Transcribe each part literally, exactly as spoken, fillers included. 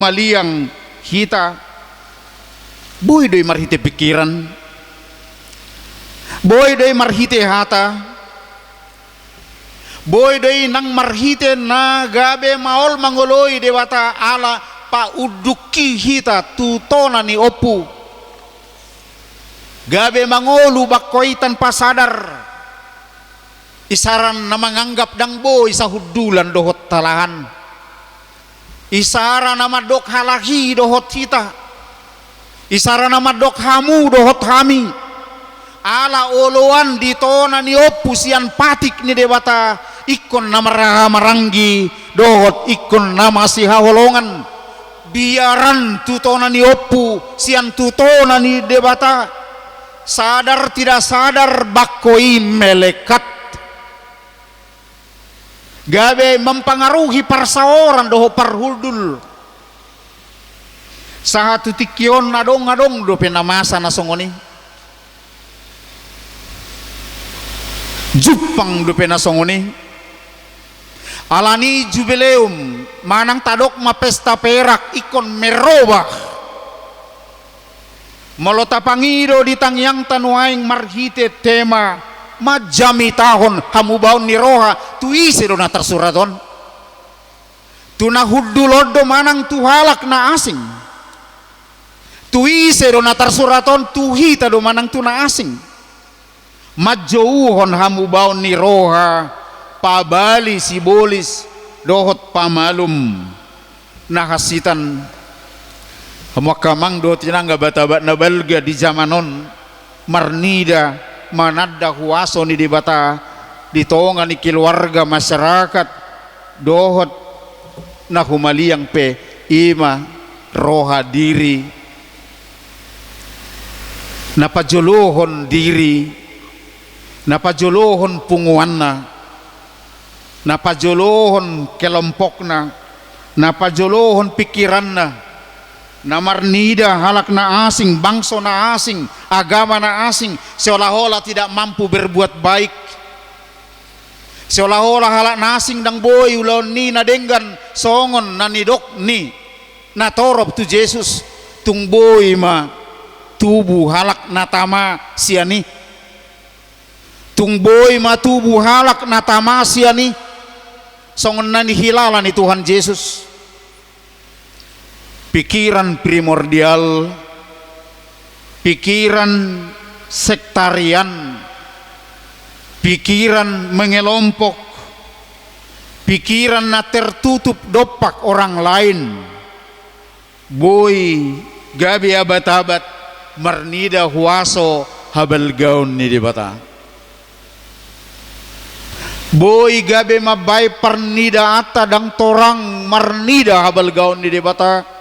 maliang hita, boi do i marhite pikiran, boi do i marhite hata, boi do i nang marhite na gabe maol mangoloi Debata ala paundukhi hita tu tona ni ompu. Gabe mangolu bangko i tanpa sadar. Isara na manganggap ndang boi sahundulan dohot halahan. Isara na mandok halak i dohot hita. Isara na mandok hamu dohot hami. Ala oloan di tona ni ompu sian patik ni Debata, ingkon na marhahamaranggi dohot ingkon na masihaholongan. Biaran tu tona ni ompu sian tu tona ni Debata. Sadar tidak sadar bangko i melekat. Gabe mempengaruhi parsaoran dohot parhundul. Sahat tu tingki on adong-adong dope na masa na songon i. Jumpang dope na songon i. Alani jubileum manang tadok ma pesta perak ingkon merobah. Molo tapangido di tangiangta nuaeng marhite tema manjamitahon hamubaon ni roha, tu ise do na tarsurat on? Tu na hundul on do manang tu halak na asing? Tu ise do na tarsurat on, tu hita do manang tu na asing? Manjouhon hamubaon ni roha, pabali sibolis dohot pamalum na hansitan. Hamu angka amang dohot inang, abat-abat na balga di jaman on, marnida mananda huaso ni Debata di tonga ni keluarga, masyarakat dohot na humaliang pe, i ma roha diri, na pajolohon diri, na pajolohon punguanna, na pajolohon kelompokna, na pajolohon pikiranna, na marnida halak na asing, bangso na asing, agama na asing, seolah-olah tidak mampu berbuat baik. Seolah-olah halak na asing ndang boi ulaon ni na denggan songon na nidok ni natorop tu Jesus, tung boi ma tubu halak na tama sian i. Tung boi ma tubu halak na tama sian i. Songon na nihilala ni Tuhan Jesus. Pikiran primordial, pikiran sektarian, pikiran mengelompok, pikiran na tertutup dompak orang lain, boi gabe abat-abat marnida huaso habalgaon ni Debata. Boi gabe mambaen parnidaanta ndang torang marnida habalgaon ni Debata.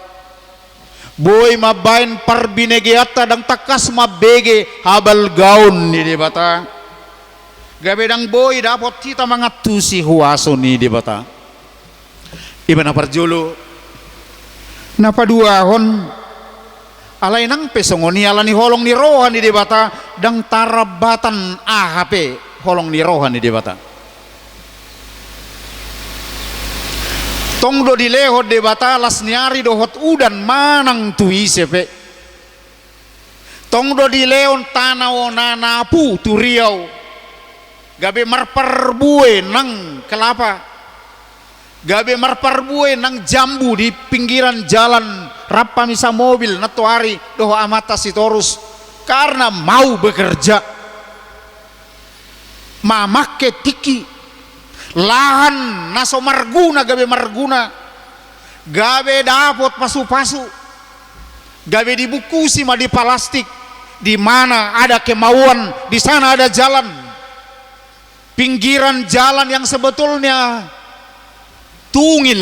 Boi mambaen parbinegeanta ndang tangkas mambege habalgaon ni Debata. Gabe ndang boi dapot hita mangantusi huaso ni Debata. Ima na parjolo. Na paduahon, alai nang pe songon i, alani holong ni roha ni Debata, ndang tarambatan aha pe holong ni roha ni Debata. Tong do dilehon Debata las ni ari dohot udan manang tu ise pe. Tong do dilehon tano na napu tu Riau, gabe marparbue nang kelapa, gabe marparbue nang jambu di pinggiran jalan, rap pamisa mobil nantoari dohot amanta Sitorus, karena mau bekerja. Mamangke tingki, lahan na so marguna gabe marguna, gabe dapot pasu-pasu, gabe dibungkusi ma di palastik, di mana ada kemauan, di sana ada jalan. Pinggiran jalan yang sebetulnya tungil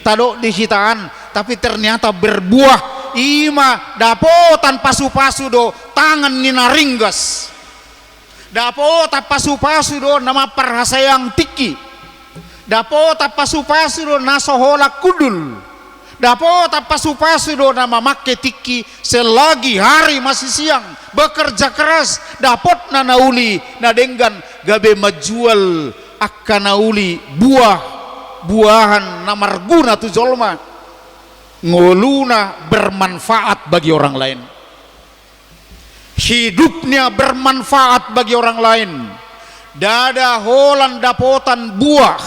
tadok di hita an, tapi ternyata berbuah, ima dapotan pasu-pasu do tangan ni na ringgas. Dapotan pasu-pasu do na mamparhaseang tingki. Dapotan pasu-pasu do na so holan hundul. Dapotan pasu-pasu do na mamangke tingki selagi hari masih siang, bekerja keras, dapotna na uli na denggan, gabe manjual angka na uli, buah, buahan na marguna tu jolma. Ngoluna bermanfaat bagi orang lain. Hidupnya bermanfaat bagi orang lain. Ndada holan dapotan buah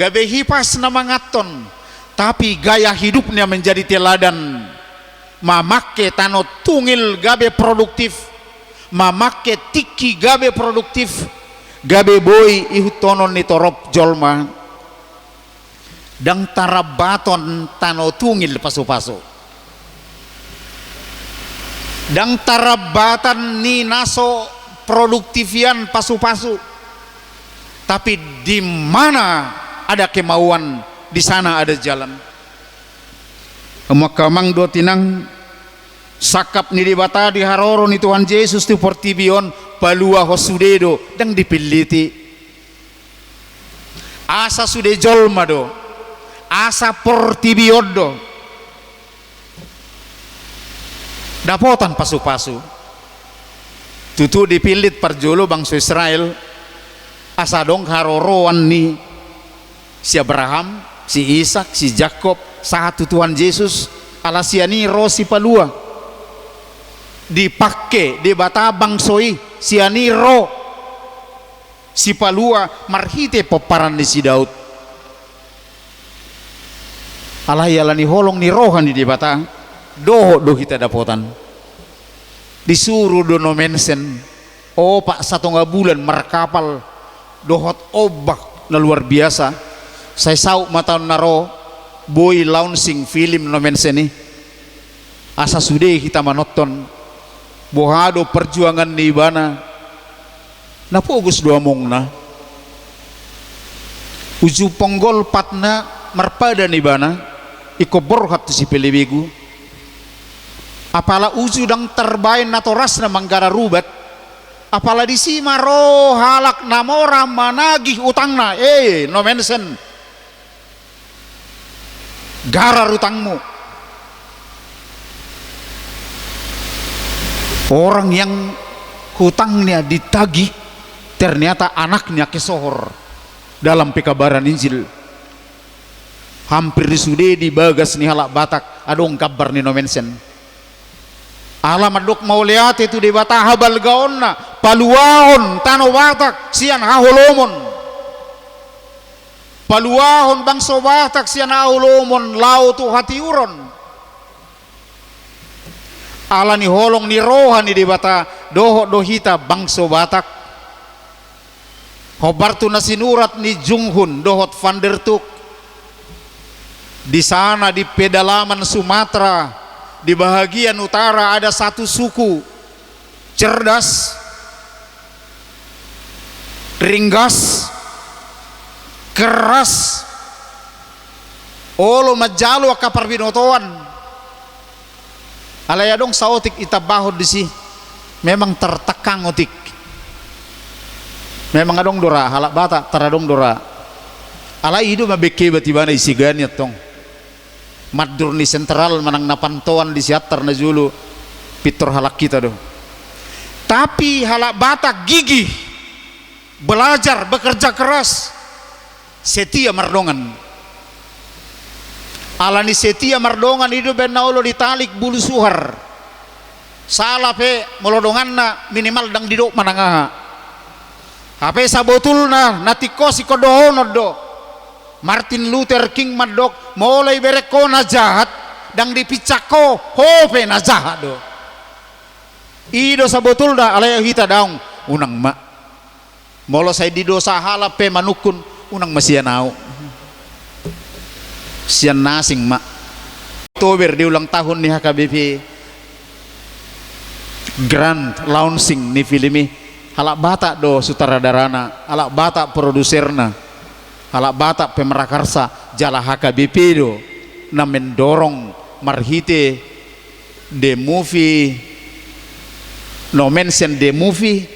gabe hipas na manganhon, tapi gaya hidupnya menjadi teladan. Mamangke tano tungil gabe produktif, mamangke tingki gabe produktif, gabe boi ihuthonon ni torop jolma. Ndang tarambaton tano tungil pasupasu. Ndang tarambatan ni na so produktif i an pasupasu. Tapi di mana ada kemauan, di sana ada jalan. Amang, amang dohot inang, sangkap ni Debata di haroro ni Tuhan Jesus tu portibi on, paluahon sude do, ndang dipilliti. Asa sude jolma do, asa portibi on do dapotan pasupasu. Tutu dipillit parjolo bangso Israel, asa adong haroroan ni si Abraham, si Ishak, si Jakob, sahat tu Tuhan Jesus, ala sian i ro sipalua. Dipangke Debata bangso i, sian i ro sipalua marhite pomparan ni si Daud. Alai ala ni holong ni roha ni Debata, dohot do hita dapotan. Disuru do Nommensen opat satonga bulan markapal dohot ombak na luar biasa. Sai saut ma taon na ro, boi launching film Nommensen i. Asa sude hita manonton boha do perjuangan ni ibana. Na pogos do amongna. Uju ponggol patna marpadan ibana, ingkon borhat tu sipelebegu. Apala uju ndang tarbaen natorasna manggarar ubat, apala disi ma ro halak na mora managih utangna, eh, Nommensen. Garar utangmu. Orang yang hutangnya ditagih, ternyata anaknya kesohor dalam pekabaran Injil. Hampir sude di bagas ni halak Batak adong gambar ni Nommensen. Ala mandok mauliate tu Debata habalgaonna, paluahon tano Batak sian haholomon. Paluahon bangso Batak sian haholomon laho tu hatiuron. Ala ni holong ni roha ni Debata, dohot do hita bangso Batak. Hombar tu na sinurat ni Jung Hun dohot Van der Tuuk. Di sana, di pedalaman Sumatera, di bahagian utara, ada satu suku cerdas, ringgas, keras, olo manjalo angka parbinotoan. Alai adong saotik itambahon disi, memang tartangkang otik. Memang adong do ra halak Batak, taradong do ra. Alai i do mambeke bat ibana i siganis tong. Mandor ni sentral manang na pantoan di Siantar na jolo, pintor halak hita do. Tapi halak Batak gigih, belajar, bekerja keras, setia mardongan. Ala ni setia mardongan i do baen na olo ditalik bulu suhar. Sala pe molo donganna minimal ndang didok manang aha. Hape sabotulna na tingkos ingkon dohonon do. Martin Luther King mandok, molo ibereng ho na jahat, ndang dipinsang ho, ho pe na jahat do. I do sabotulna, alai hita daong, unang ma. Molo sai didosa halak pe manungkun, unang ma sian ahu. Sian na asing ma. Oktober di ulang tahun ni H K B P, grand launching ni film i, halak Batak do sutradarana, halak Batak produserna, halak Batak pemrakarsa, jala H K B P do na mendorong marhite The Movie, Nommensen The Movie,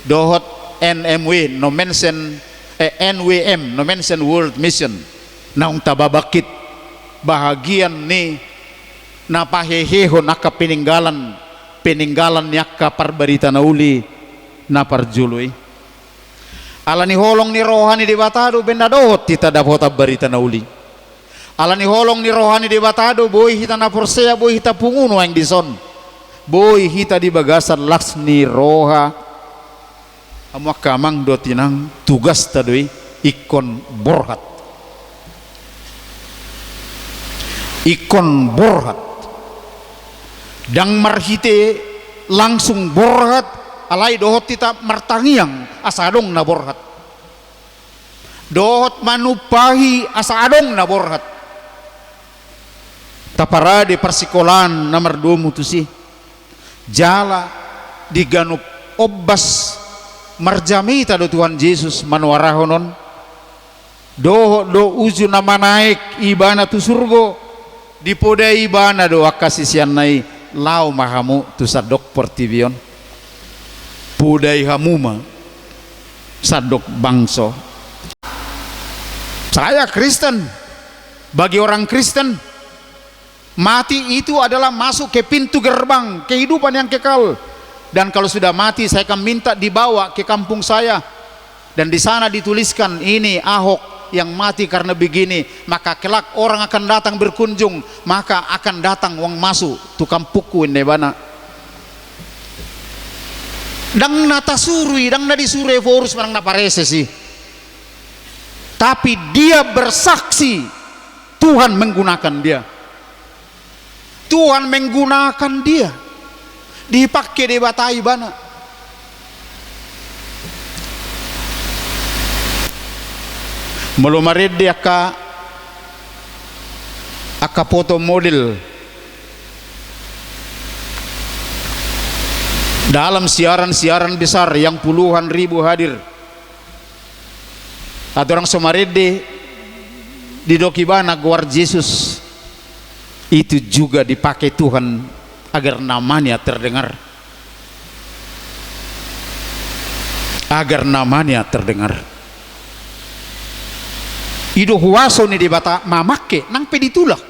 dohot N M W, Nommensen, eh, N W M, Nommensen World Mission, naung tababangkit bahagian ni na pahehehon angka peninggalan, peninggalan ni angka parbarita na uli na parjolo i. Ala ni holong ni roha ni Debata do baen na dohot hita dapotan barita na uli. Ala ni holong ni roha ni Debata do boi hita na porsea, boi hita pungu nuaeng dison. Boi hita di bagasan las ni roha. Hamu angka amang dohot inang, tugasta do i ingkon borhat. Ingkon borhat. Ndang marhite langsung borhat, alai dohot hita martangiang asa adong na borhat. Dohot manumpahi asa adong na borhat. Taparade parsikolaan na mardomu tusi. Jala di ganup ombas marjamita do Tuhan Jesus manuarahon on. Dohot do uju na manaek ibana tu surgo, dipodai ibana do angka siseanna i, laho ma hamu tu sandok portibi on. Podai hamu ma sandok bangso. Saya Kristen, bagi orang Kristen, mati itu adalah masuk ke pintu gerbang kehidupan yang kekal. Dan kalau sudah mati, saya akan minta dibawa ke kampung saya. Dan di sana dituliskan, "Ini Ahok yang mati karena begini." Maka kelak orang akan datang berkunjung, maka akan datang uang masuk tu kampungku, ninna ibana. Ndang na tasuru i, ndang na disuru Ephorus, ndang na pareses i. Tapi dia bersaksi, Tuhan menggunakan dia. Tuhan menggunakan dia. Dipake Debata ibana. Molo marende angka, angka foto model dalam siaran-siaran besar yang puluhan ribu hadir. Atau orang so marende, didok ibana goar Jesus itu juga dipakai Tuhan agar namanya terdengar. Agar namanya terdengar. I do huaso ni Debata mamake nang pe ditulak.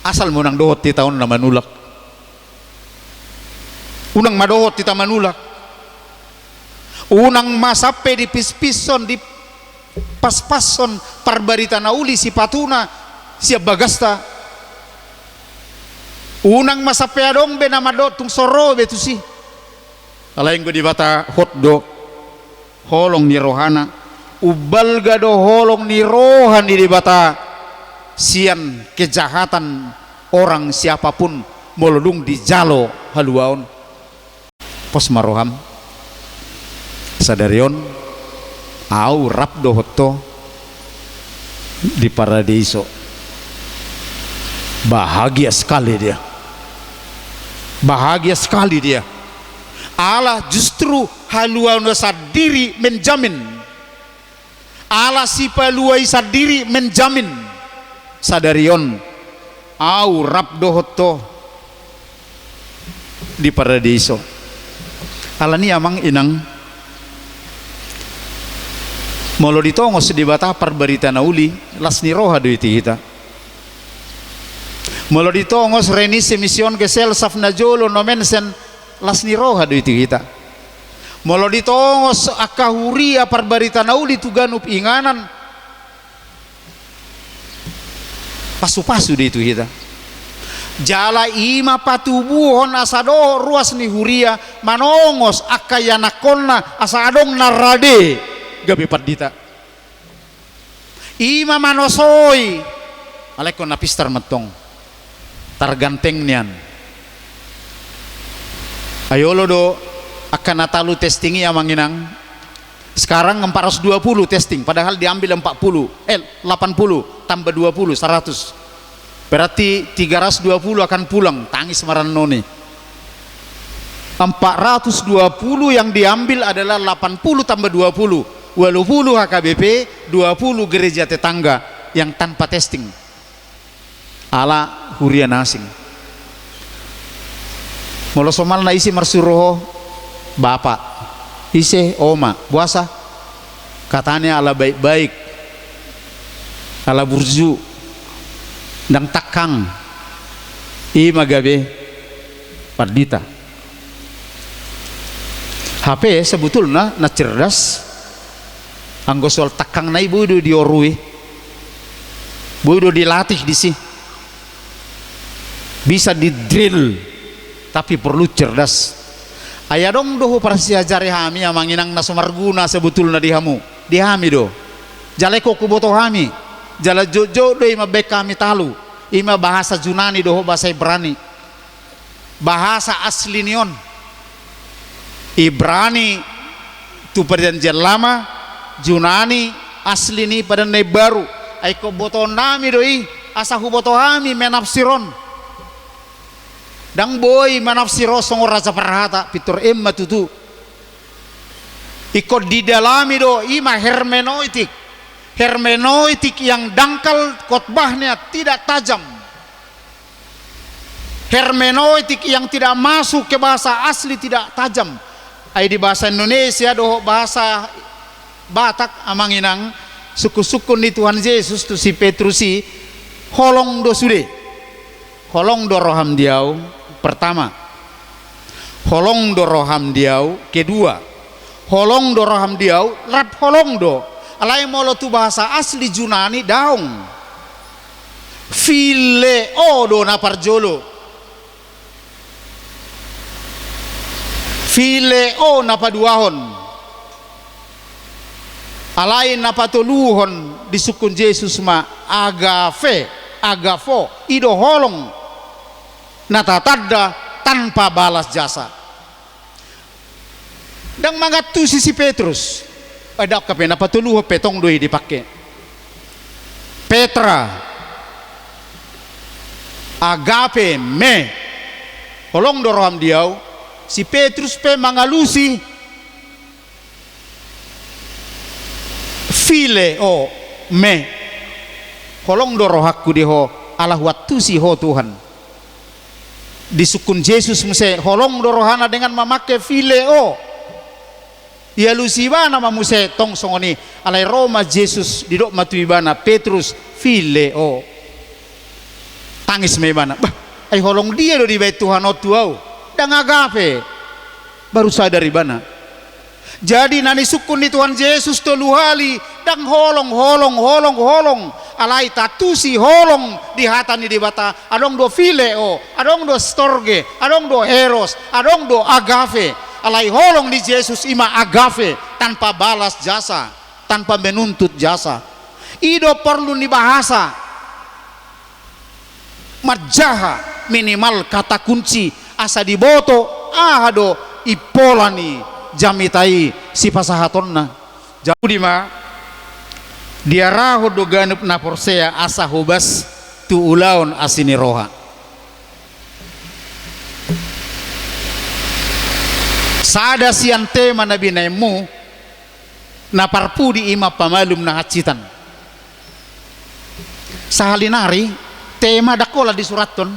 Asal ma unang dohot hita on na manulak. Unang ma dohot hita manulak. Unang ma sampe dipispishon, dipaspashon parbarita na uli sipatuna sian bagasta. Unang ma sampe adong be na mandok tung so ro be tusi. Alai anggo Debata hot do holong ni rohana, umbalga do holong ni roha ni Debata sian kejahatan orang siapapun molo dung dijalo haluaon. Pos ma roham. Sadari on, au rap dohot ho di paradeiso. Bahagia sekali dia. Bahagia sekali dia. Ala justru haluaon sandiri menjamin. Ala sipalua i sandiri menjamin. Sadari on, au rap dohot ho di paradeiso. Alani amang inang, molo ditongos Debata parbarita na uli, las ni roha do i tu hita. Molo ditongos Rheinische Mission Gesellschaft na jolo Nommensen, las ni roha do i tu hita. Molo ditongos angka huria parbarita na uli tu ganup inganan, pasupasu do i tu hita. Jala i ma patubuhon asa dohot ruas ni huria manongos angka ianakhonna asa adong na rade gabe pandita. I ma manosoi. Alai ingkon na pistar mantong. Targanteng nian. Ai olo do angka na talu testing i amang inang. Sekarang empat ratus dua puluh testing, padahal diambil empat puluh, eh, delapan puluh tambah dua puluh, seratus. Berarti tiga ratus dua puluh akan pulang, tangis ma rannoni. Empat ratus dua puluh yang diambil adalah delapan puluh tambah dua puluh, walu puluh H K B P, dua puluh gereja tetangga yang tanpa testing. Ala huria na asing. Molo somalna ise marsuru ho, bapa, ise, oma, boasa? Katanya ala baik-baik, ala burju, ndang tangkang, i ma gabe pandita. Hape sebetulna na cerdas, anggo soal tangkangna i boi do diorui. Boi do dilatih disi. Bisa di-drill, tapi porlu cerdas. Ai adong do huparsiajari hami, amang inang, na so marguna sebetulna di hamu, di hami do. Jala ingkon huboto hami, jala jotjot do i mambahen hami talu. I ma bahasa Junani dohot bahasa Ibrani. Bahasa asli ni on, Ibrani tu Perjanjian Lama, Junani asli ni Padan na Imbaru. Ai ingkon botoonnami do i, asa huboto hami menafsir on. Ndang boi manafsir on songon raja parhata, pintor emma tutu. Ingkon didalami do, i ma hermeneutik. Hermeneutik yang dangkal, khotbahnya tidak tajam. Hermeneutik yang tidak masuk ke bahasa asli, tidak tajam. Ai di bahasa Indonesia dohot bahasa Batak, amang inang, sungkun-sungkun ni Tuhan Jesus tu si Petrus i, holong do sude. Holong do roham di ahu, pertama. Holong do roham di ahu, kedua. Holong do roham di ahu, rap holong do. Alai molo tu bahasa asli Junani daong. Phileo do na parjolo. Phileo na paduahon. Alai na patoluhon disungkun Jesus ma agape, agapo, i do holong na tatanda tanpa balas jasa. Ndang mangantusi si Petrus. Eh, ndang, hape na patoluhon pe tong do i dipangke. Petra, agape me, holong do roham di ahu. Si Petrus pe mangalusi phileo me, holong do rohangku di ho, ala huantusi ho Tuhan. Disungkun Jesus muse holong do rohana dengan mamangke phileo. Ialusi ibana ma muse tong songon i, alai ro ma Jesus, didok ma tu ibana, Petrus, phileo. Tangis ma ibana, bah, ai holong dia do dibahen Tuhan on tu ahu? Ndang agape. Baru sadar ibana. Jadi na nisungkun ni Tuhan Jesus tolu hali, ndang holong, holong, holong, holong. Alai tantusi holong di hata ni Debata, adong do phileo, adong do storge, adong do eros, adong do agape. Alai holong ni Jesus i ma agape, tanpa balas jasa, tanpa menuntut jasa. I do porlu ni bahasa. Manjaha minimal kata kunci asa diboto aha do impola ni jamita i sipasahatonna. Jadi ma diarahon do ganup na porsea asa hobas tu ulaon asi ni roha. Sada sian tema na binahenmu na parpudi i ma pamalum na hansitan. Sahali nari tema ndang holan disurathon,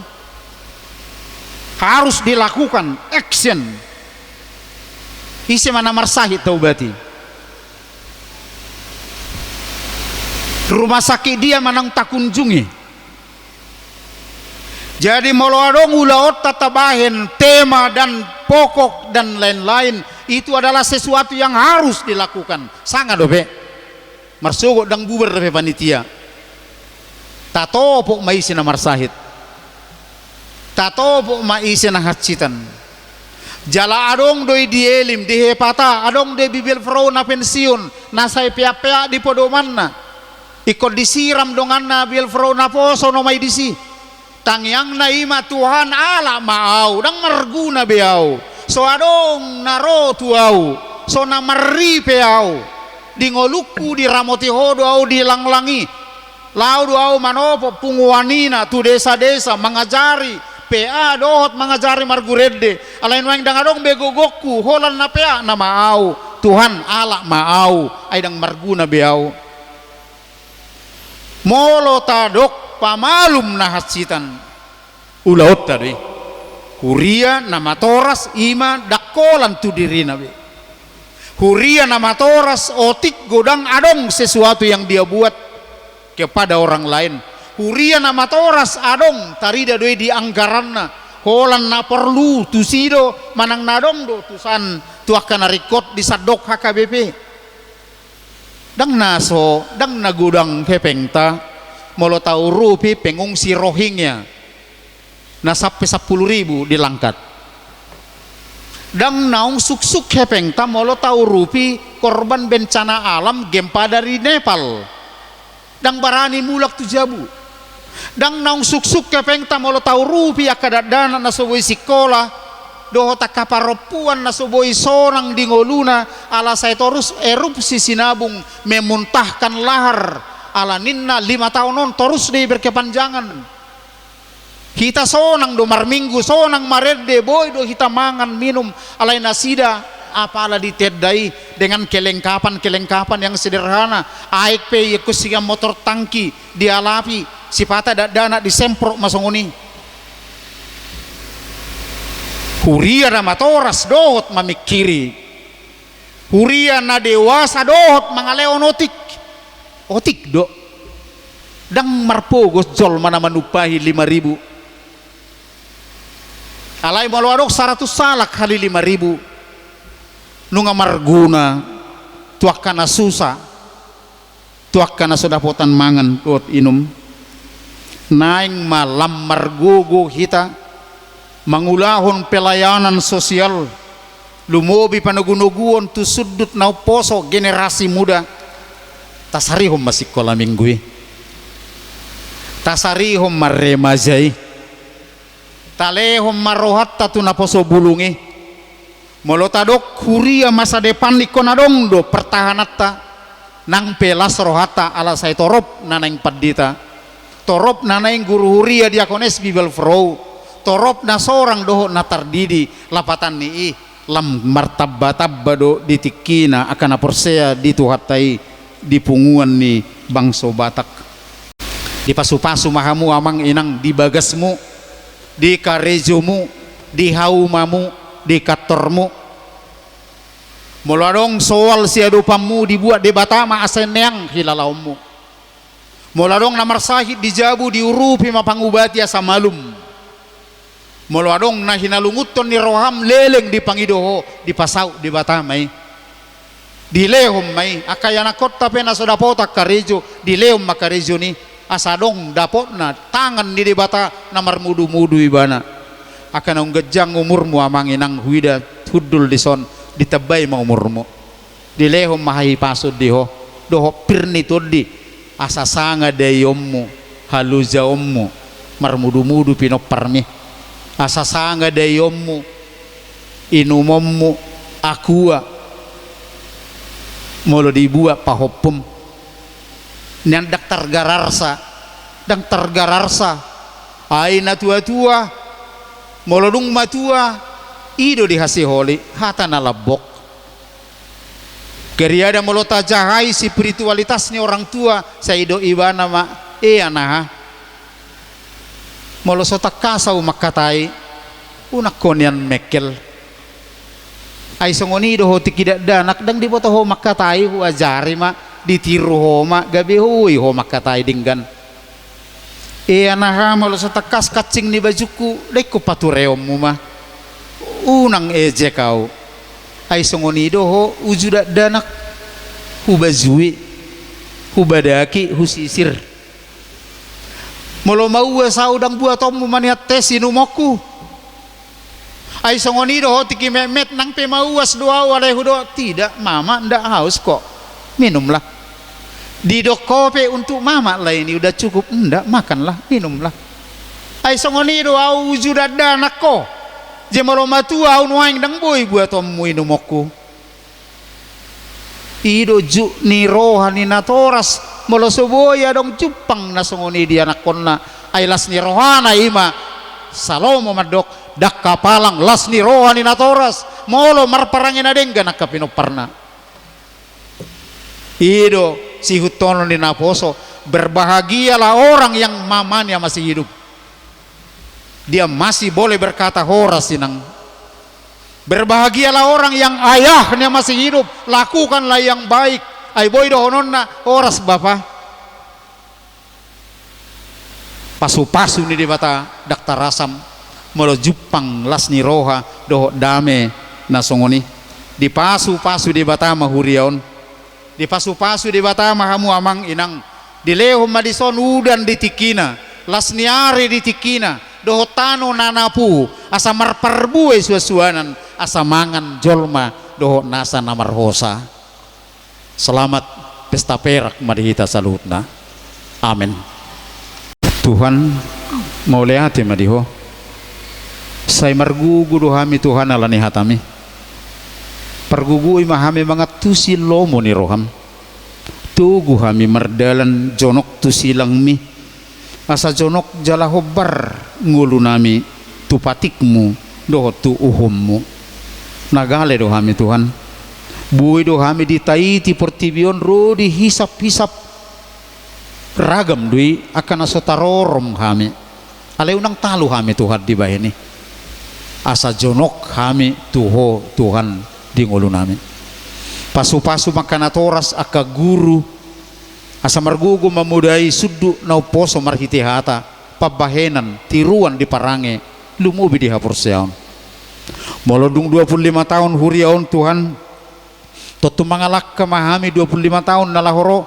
harus dilakukan, action. Ise ma na marsahit taubati? Rumah sakit dia ma naung takunjungi? Jadi molo adong ulaonta tabahen tema dan pokok dan lain-lain, itu adalah sesuatu yang harus dilakukan. Sanga dope. Marsogot ndang bubar dope panitia. Tatopot ma ise na marsahit. Tatopot ma ise na hansitan. Jala adong do i di Elim, di Hepata, adong do i Bibil Vrouw na pensiun, na sai peak-peak di podomanna. Ingkon disiram donganna Bibil Vrouw naposo na umai disi. Tangiangna i ma, Tuhan, alap ma ahu, ndang marguna be ahu. So adong na ro tu ahu, so na marripe ahu. Di ngolungku diramoti ho do ahu di langlang i. Laho do ahu manopot punguan ina tu desa-desa, mangajari P A dohot mangajari marguru ende. Alai nuaeng ndang adong be gogongku, holan na peak nama ahu. Tuhan, alap ma ahu, ai ndang marguna be ahu. Molo tadok pamalum na hansitan, ulaonta do i. Huria na matoras i ma ndang holan tu dirina be. Huria na matoras otik godang adong sesuatu yang dia buat kepada orang lain. Huria na matoras adong tarida do i di anggaranna, holan na porlu tusi do manang na adong do tusan tu angka na ringkot di sandok H K B P. Ndang na so, ndang na godang hepengta, Molo taurupi pengungsi Rohingya na sampe sampulu ribu di Langkat. Ndang naung suksuk hepengta molo taurupi korban bencana alam gempa dari Nepal. Ndang barani mulak tu jabu. Ndang naung suksuk hepengta molo taurupi angka dakdanak na so boi sikola, dohot angka parompuan na so boi sonang di ngoluna, ala sai torus erupsi Sinabung memuntahkan lahar, ala ninna lima taon on torus do i berkepanjangan. Hita sonang do marminggu, sonang marende, boi do hita mangan minum, alai nasida apala di tenda i dengan kelengkapan-kelengkapan yang sederhana. Aek pe iangkon sian motor tangki dialapi, sipata dakdanak disemprot ma songon i. Huria na matoras dohot mamingkiri. Huria na dewasa dohot mangalehon otik. Otik do. Ndang marpogos jolma na manumpahi lima ribu. Alai molo adong saratus halak hali lima ribu, nunga marguna tu angka na susa, tu angka na so dapotan mangan dohot inum. Naeng ma lam margogo hita mangulahon pelayanan sosial, lumobi panogunoguon tu sundut na umposo, generasi muda. Tasarihon ma sikola minggu i. Tasarihon ma remaja i. Talehon ma rohanta tu naposo bulung i. Molo tadok huria masa depan ingkon adong do pertahananta, nang pe las rohanta ala sai torop na naeng pandita, torop na naeng guru huria, diakones, Bibelvrouw, torop na sorang dohot na tardidi, lapatan ni i lam martambatamba do di tingkina angka na porsea di Tuhanta i di punguan ni bangso Batak. Dipasupasu ma hamu amang inang di bagasmu, di karejomu, di haumamu, di kantormu. Molo adong soal siadopanmu, dibuat Debata ma asa neang hilalaonmu. Molo adong na marsahit di jabu, diurupi ma pangubati asa malum. Molo adong na hinalungunhon ni roham, leleng dipangido ho, dipasaut Debata ma i. Dilehon ma i, angka ianakkonta pe na so dapotan karejo, dilehon ma karejo ni, asa adong dapotna, tangan ni Debata na marmudumudu ibana. Angka naung ganjang umurmu amang inang huida hundul dison, ditambai ma umurmu. Dilehon ma hahipason di ho, dohot pir ni tondi, asa sanga daionmu, halojaonmu, marmudumudu pinomparmi. Asa sanga daionmu, inumonmu, Aqua, molo dibuat pahompum. Nian ndang targararsa, ndang targararsa. Ai natuatua, molo dung matua, i do dihasiholi, hata na lambok. Gariada molo tajahai spiritualitas ni orang tua, sai didok ibana ma, e anaha, molo so tangkas ahu mangkatai, unang ho nian mengkel. Ai songon i do ho tingki dakdanak, ndang diboto ho mangkatai, huajari ma, ditiru ho ma, gabe boi ho mangkatai denggan. E anaha, molo so tangkas kancing ni bajungku, ndang ingkon patureonmu ma. Unang ejek ahu. Ai songon i do ho uju dakdanak, hubajui, hubadaki, husisir. Molo mauas ahu, ndang buatonmu ma nian teh sinumonku. Ai songon i do ho tingki metmet, nang pe mauas do ahu alai hudok, tidak, mama ndak haus kok, minumlah. Didok ho pe, untuk mama lah ini, udah cukup, ndak, makanlah, minumlah. Ai songon i do ahu uju dakdanak ho. Jadi molo matua ahu nuaeng, ndang boi buatonmu inumonku. I do juk ni roha ni natoras, molo so boi adong jumpang na songon i di anakkonna, ai las ni rohana i ma. Salomo mandok, ndang hapalang las ni roha ni natoras, molo marparange na denggan angka pinomparna. I do sihuthonon ni naposo, berbahagialah orang yang mamanya masih hidup. Dia masih boleh berkata horas, inang. Berbahagialah orang yang ayahnya masih hidup, lakukanlah yang baik. Ai boi dohononna, horas bapa. Pasupasu ni Debata ndang tarasam, molo jumpang las ni roha dohot dame na songon i. Dipasupasu Debata ma huria on. Dipasupasu Debata ma hamu amang inang, Dilehon ma dison udan di tingkina, las ni ari di tingkina, dohot tano na napuhu, asa marparbue suansuanan, asa mangan jolma dohot nasa na marhosa. Selamat pesta perak ma di hita saluhutna. Amen. Tuhan, mauliate ma di Ho. Sai margogo do hami Tuhan ala ni hataMi. Pargogoi ma hami mangantusi lomo ni rohaM. Togu hami mardalan jonok tu silangMi. Asa jonok jala hombar ngolunami tu patikMu dohot tu uhumMu. Na gale do hami Tuhan. Boi do hami ditaiti portibi on ro di hisaphisap. Ragam do i angka na so tarorom hami. Alai unang talu hami Tuhan dibahen i. Asa jonok hami tu Ho Tuhan di ngolunami. Pasupasu ma angka natoras, angka guru, asa margogo mamodai sundut na umposo marhite hata, pambahenan, tiruan di parange, lumobi di haporseaon. Molo dung dua pulu lima taon huria on Tuhan, tontu mangalangka ma hami dua pulu lima taon na laho ro.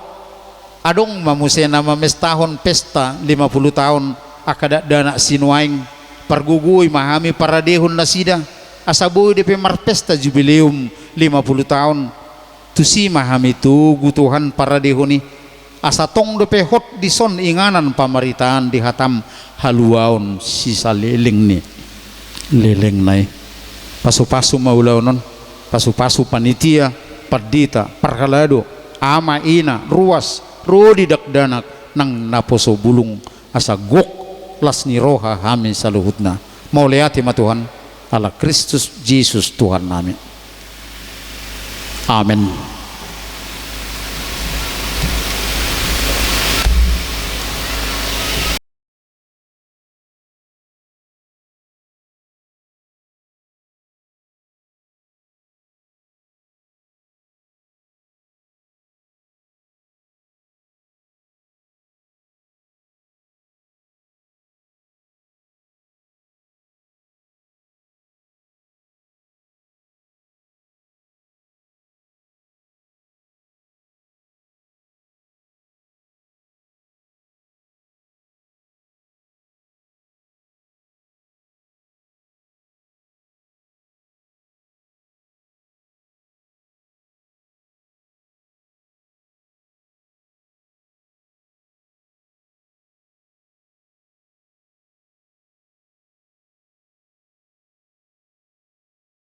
Adong ma muse na mamestahon pesta lima pulu taon angka dakdanak sinuaeng, pargogoi ma hami paradehon nasida, asa boi dope marpesta jubileum lima pulu taon. Tusi ma hami togu Tuhan paradehon i, asa tong dope hot dison inganan pamaritaan di hataM haluaon sisaleleng ni lelengna i. Pasupasu ma ulaon on, pasupasu panitia, pandita, parhalado, ama, ina, ruas, ro di dakdanak nang naposo bulung, asa gok las ni roha hami saluhutna. Mauliate ma Tuhan, ala Kristus Jesus Tuhannami. Amen.